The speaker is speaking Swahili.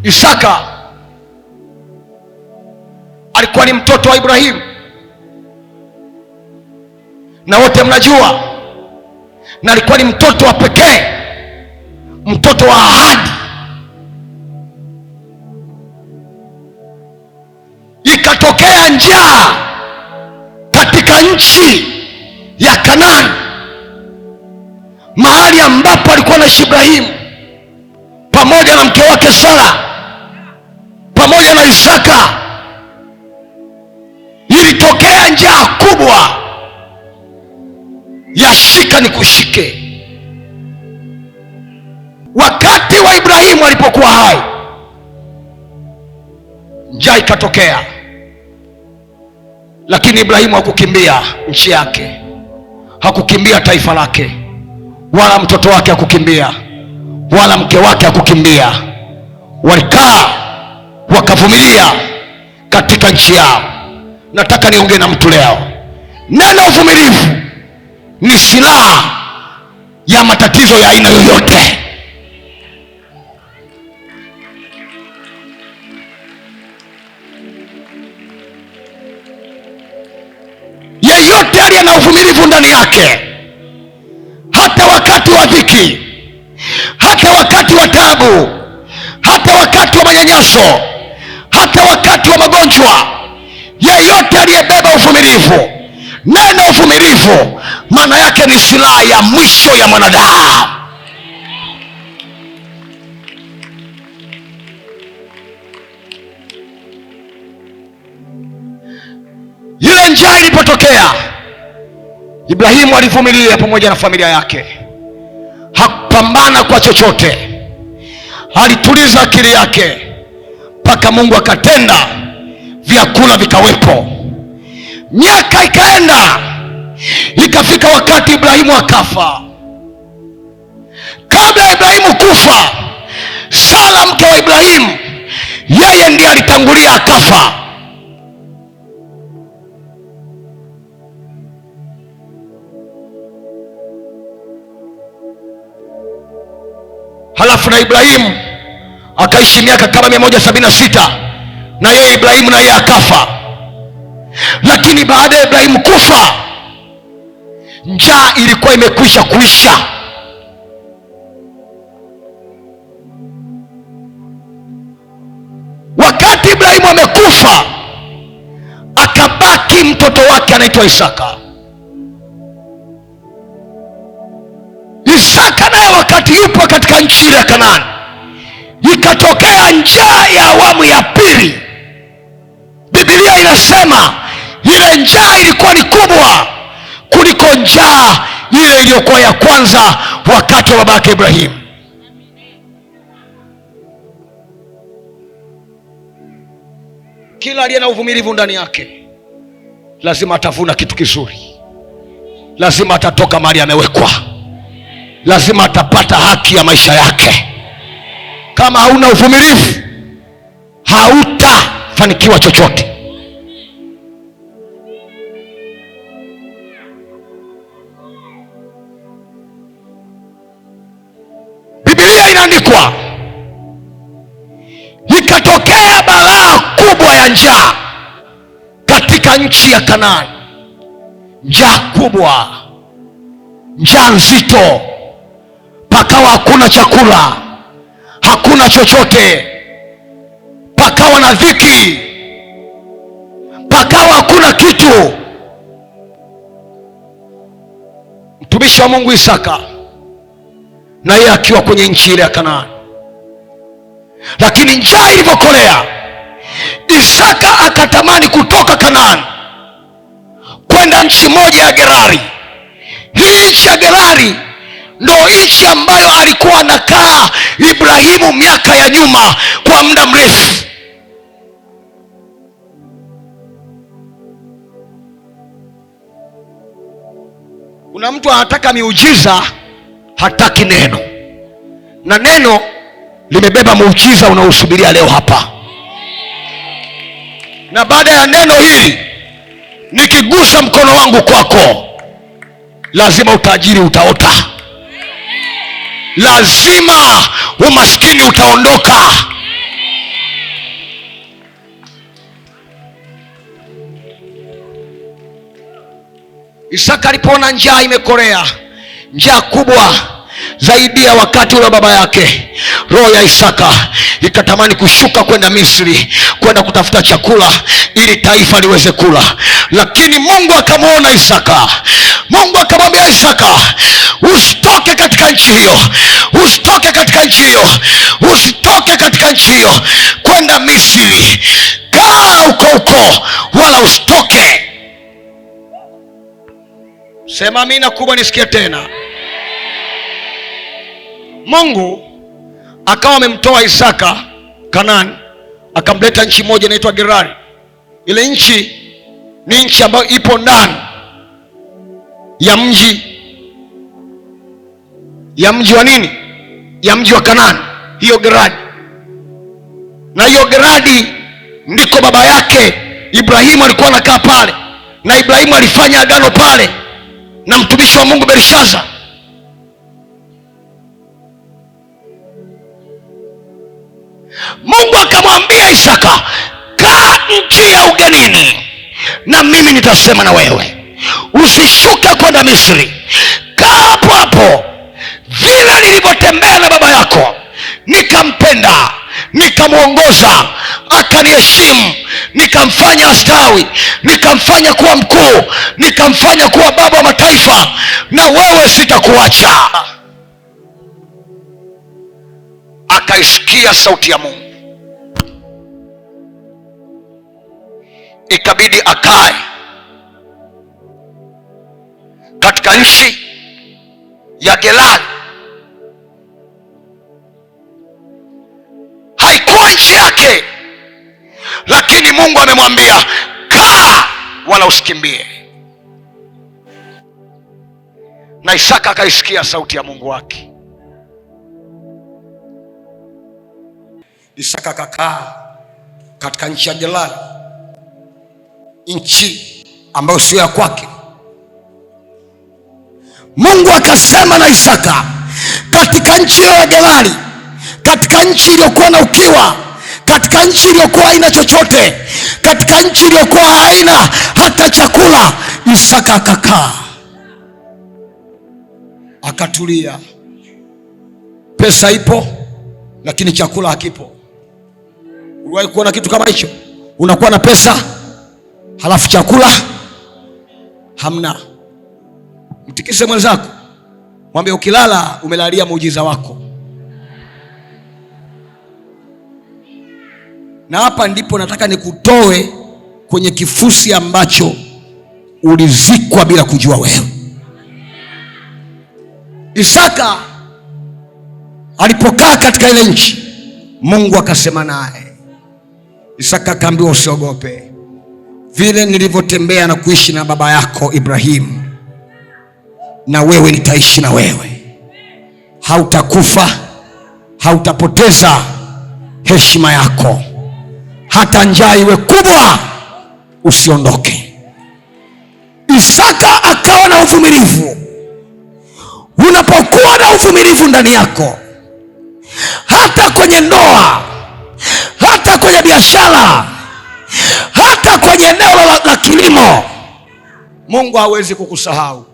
Isaka alikuwa ni mtoto wa Ibrahimu, na wote mnajua, na alikuwa ni mtoto wa pekee, mtoto wa ahadi. Ikatokea njaa katika nchi ya Kanaani, mahali ambapo alikuwa anaishi Ibrahimu pamoja na mke wake Sara pamoja na Isaka. Ilitokea njaa kubwa ya shika ni kushike. Wakati wa Ibrahimu alipokuwa hai, njaa ikatokea, lakini Ibrahimu hakukimbia nchi yake, hakukimbia taifa lake, wala mtoto wake hakukimbia, wala mke wake hakukimbia. Walikaa wakavumilia katika nchi yao. Nataka niongee na mtu leo, neno uvumilivu ni silaha ya matatizo ya aina yoyote. Yeyote aliye na uvumilivu ndani yake, hata wakati wa dhiki, hata wakati wa taabu, hata wakati wa manyanyaso, hata wakati wa magonjwa, yeyote aliyebeba uvumilivu, neno uvumilivu maana yake ni silaha ya mwisho ya mwanadamu. Ile njaa ilipotokea, Ibrahimu alivumilia pamoja na familia yake, hakupambana kwa chochote, alituliza akili yake mpaka Mungu akatenda, vyakula vikawepo. Miaka ikaenda, ikafika wakati Ibrahimu akafa. Kabla ya Ibrahimu kufa, Sara mke wa Ibrahimu, yeye ndiye alitangulia akafa. Halafu na Ibrahimu akaishi miaka kama 176, na yeye Ibrahimu na yeye akafa. Lakini baada ya Ibrahimu kufa, njaa ilikuwa imekwisha kuisha. Wakati Ibrahimu amekufa, akabaki mtoto wake anaitwa Isaka. Isaka naye wakati yupo katika nchi ile ya Kanaani, ikatokea njaa ya awamu ya pili. Biblia inasema ile njaa ilikuwa ni kubwa kuliko njaa ile iliyokuwa ya kwanza wakati wa babake Ibrahimu. Kila aliye na uvumilivu ndani yake lazima atavuna kitu kizuri, lazima atatoka mahali amewekwa, lazima atapata haki ya maisha yake. Kama hauna uvumilivu, hautafanikiwa chochote. Biblia inaandikwa, ikatokea balaa kubwa ya njaa katika nchi ya Kanaani. Njaa kubwa, njaa nzito, pakawa hakuna chakula, hakuna chochote, pakawa na dhiki, pakawa hakuna kitu. Mtumishi wa Mungu Isaka na yeye akiwa kwenye nchi ile ya Kanaani, lakini njaa ilivyokolea, Isaka akatamani kutoka Kanaani kwenda nchi moja ya Gerari. Hii nchi ya Gerari ndo nchi ambayo alikuwa anakaa Ibrahimu miaka ya nyuma kwa muda mrefu. Kuna mtu anataka miujiza, hataki neno, na neno limebeba muujiza unaosubiria leo hapa. Na baada ya neno hili, nikigusa mkono wangu kwako, lazima utajiri utaota, lazima umaskini utaondoka. Isaka alipoona njaa imekorea, njaa kubwa zaidi ya wakati ule baba yake, roho ya Isaka ikatamani kushuka kwenda Misri, kwenda kutafuta chakula ili taifa liweze kula. Lakini Mungu akamwona Isaka. Mungu akamwambia Isaka, usitoke katika nchi hiyo, usitoke katika nchi hiyo, usitoke katika nchi hiyo kwenda Misri, kaa huko huko, wala usitoke. Sema amina kubwa nisikie tena. Mungu akawa amemtoa Isaka Kanaani, akamleta nchi moja inaitwa Gerari. Ile nchi ni nchi ambayo ipo ndani ya mji, ya mji wa nini? Ya mji wa Kanaani, hiyo Gerari. Na hiyo Gerari ndiko baba yake Ibrahimu alikuwa anakaa pale, na Ibrahimu alifanya agano pale na mtumishi wa Mungu Belshaza. Mungu akamwambia Isaka, kaa nchi ya ugenini na mimi nitasema na wewe, usishuke kwenda Misri, kaa hapo hapo vile nilivyotembea na baba yako, nikampenda, nikamwongoza, akaniheshimu, nikamfanya astawi, nikamfanya kuwa mkuu, nikamfanya kuwa baba wa mataifa, na wewe sitakuacha. Akaisikia sauti ya Mungu, ikabidi akae katika nchi ya Gerari. Haikuwa nchi yake, lakini Mungu amemwambia kaa wala usikimbie. Na Isaka akaisikia sauti ya Mungu wake. Isaka akakaa katika nchi ya Gerari, nchi ambayo sio ya kwake. Mungu akasema na Isaka katika nchi hiyo ya Gerari, katika nchi iliyokuwa na ukiwa, katika nchi iliyokuwa haina chochote, katika nchi iliyokuwa haina hata chakula. Isaka akakaa akatulia. Pesa ipo lakini chakula hakipo. Uliwahi kuona kitu kama hicho? Unakuwa na pesa halafu chakula hamna. Mtikise mwenzako, mwambie ukilala umelalia muujiza wako. Na hapa ndipo nataka nikutoe kwenye kifusi ambacho ulizikwa bila kujua wewe. Isaka alipokaa katika ile nchi, Mungu akasema naye. Isaka akaambiwa, usiogope, vile nilivyotembea na kuishi na baba yako Ibrahimu, na wewe nitaishi na wewe. Hautakufa, hautapoteza heshima yako, hata njaa iwe kubwa usiondoke. Isaka akawa na uvumilivu. Unapokuwa na uvumilivu ndani yako, hata kwenye ndoa, hata kwenye biashara, hata kwenye eneo la kilimo, Mungu hawezi kukusahau.